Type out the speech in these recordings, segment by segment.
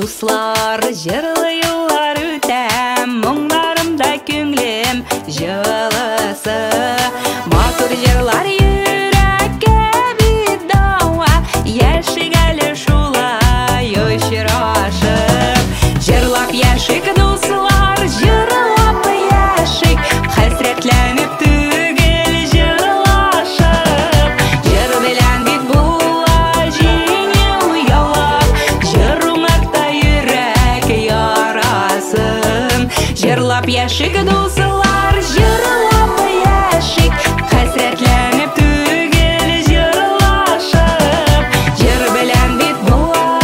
Дуслар, җырлы юллар үтә, моңнарымда күңлем җылысы. Матур җырлар йөрәккә бит дава, яшик әле шулай очрашып. Җырлап яшик, дуслар, җырлап яшик, хәсрәтләнеп түгел җырлашып. Җыр белән бит була җиңү яулап, җыр уңарта йөрәк ярасын. Җырлап яшик, дуслар, җырлап яшик, хәсрәтләнеп түгел җырлашып. Җыр белән бит була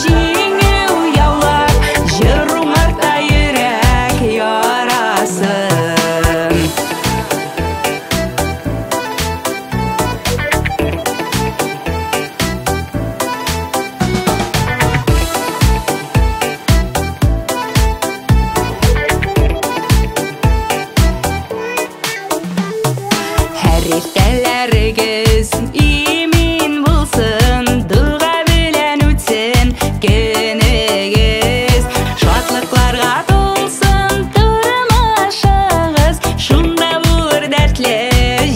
җиңү яулап, җыр уңарта йөрәк ярасын. Һәр иртәләрегез имин булсын, дога белән үтсен көнегез. Шатлыкларга тулсын тормышыгыз, шунда булыр дәртле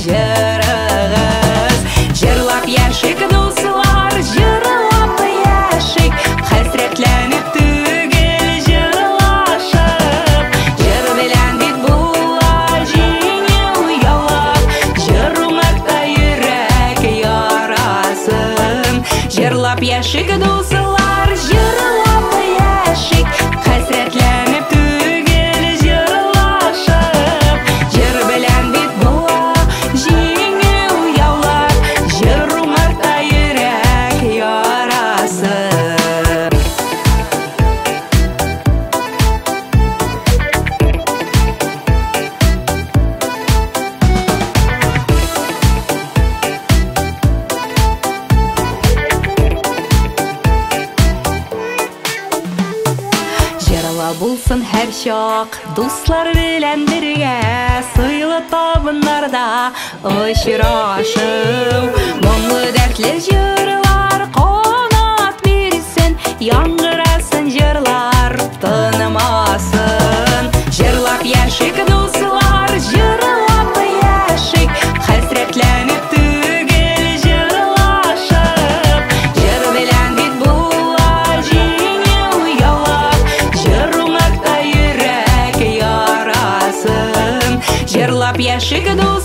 җырыгыз. Җырлап яшик, дуслар, җырлап яшик, хәсрәтләнеп түгел җырлашып. Җыр белән бит була җиңү яулап, җыр уңарта йөрәк ярасын. Җырлап яшик, дуслар, җырлап яшик, хәсрәтләнеп түгел җырлашып. Җыр белән бит була җиңү яулап, җыр уңарта йөрәк ярасын. Җырлы булсын һәр чак, дуслар белән бергә, сыйлы табыннарда очрашу. Моңлы дәртле җырлар канат бирсен, яңгырасын җырлар тынмасын. Җырлап яшик, дуслар, җырлап яшик, хәсрәтләнеп түгел җырлашып. Җыр белән бит була җиңү яулап, җыр уңарта йөрәк ярасын. Җырлап яшик, дуслар.